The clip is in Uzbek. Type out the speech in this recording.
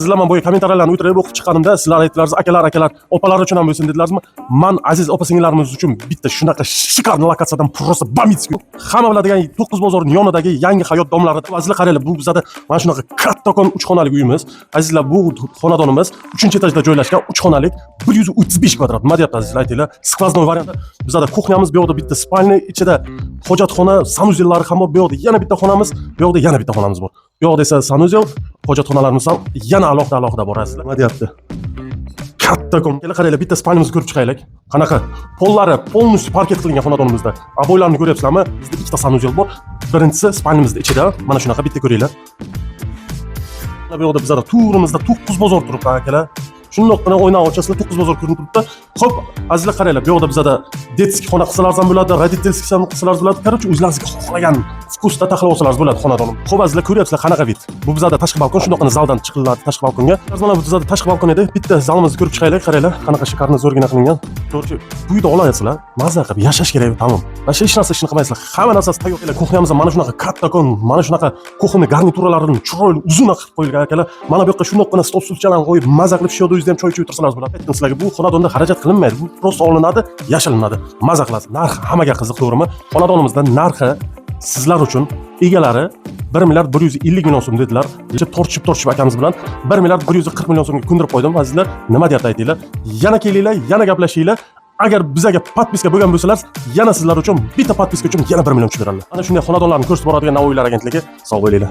Sizlar man boya kommentariyalarni o'tirib o'qib chiqqanimda, sizlar aytdilaringiz: "Akalar, akalar, opalar uchun ham bo'lsin", dedilarizmi? Man aziz opa singillarimiz uchun bitta shunaqa шикарный lokatsiyadan, просто бомбический, hamma biladigan To'qqiz bozorning yonidagi Yangi Hayot domlarida. Azizlar, qaranglar, bu bizada mana shunaqa kattakon uch xonalik uyimiz. Azizlar, bu xonadonimiz uchinchi etajda joylashgan, uch xonalik, 135 kvadrat. Nima deyapti, azizlar, aytinglar? Сквозной variantda bizada кухня miz, bu yoqda bitta спальня, ichida hojatxona, санузел lari ham bor. Bu yoqda yana bitta xonamiz, bu yoqda yana bitta xonamiz bor. Bu yoqda esa санузел, hojatxonalarimiz ham yana alohida alohida bor. Azizlar, nima deyapti? Kattakon. Kela, qaranglar, bitta спальня mizni ko'rib chiqaylik. Qanaqa pollari полностью parket qilingan xonadonimizda. Обой larni ko'ryapsizlarmi? Bizda ikkita санузел bor. Birinchisi спальня mizni ichida, mana shunaqa bitta, ko'ringlar. Bu yoqda bizada to'g'rimizda To'qqiz bozor turibdi, akalar. Shundoqqina oyna ochasizlar, To'qqiz bozor ko'rinib turibdi. Xo'p, azizlar, qaranglar, bu yoqda bizada детский xona qilsalar ham bo'ladi, родительский ham qilsalar bo'ladi. Короче, o'zlaringizga xohlagan вкус da taxlab olsalaringiz bo'ladi xonadonni. Xo'p, azizlar, ko'ryapsizlar, qanaqa вид. Bu bizada tashqi balkon, shundoqqina zaldan chiqiladi tashqi balkonga. Mana bu bizada tashqi balkon edi. Bitta zalimizni ko'rib chiqaylik, qaranglar, qanaqa шикарный, zo'rgina qilingan. Короче, bu uyda olasizlar, maza qilib yashash kerak, tamom. Вообще hech narsa ishni qilmaysizlar. Hamma narsasi tayyor. Кухня miz ham mana shunaqa kattakon, mana shunaqa кухонный garnituralarini chiroyli, uzun qilib qo'yilgan, akalar. Mana bu yoqqa shundoqqina stol stulchalarni qo'yib, maza qilib shu yerda o'zingizda ham choy ichib o'tirsangiz bo'ladi. Aytdim sizlarga, bu xonadonda xarajat qilinmaydi. Bu просто olinadi, yashalinadi. Maza qilasiz. Narxi hammaga qiziq, to'g'rimi? Xonadonimizda narxi sizlar uchun egalari 1 milliard 150 million so'm dedilar. Tortishib tortishib akamiz bilan 1 milliard 140 million so'mga ko'ndirib qo'ydim. Azizlar, nima deyapti, aytinglar? Yana kelinglar, yana gaplashinglar. Agar bizaga подписка bo'lgan bo'lsalar, yana sizlar uchun bitta подписка uchun yana 1 million tushib beradilar. Mana shunday xonadonlarni ko'rsatib boradigan Navoiylar agentligi. Sog' bo'linglar.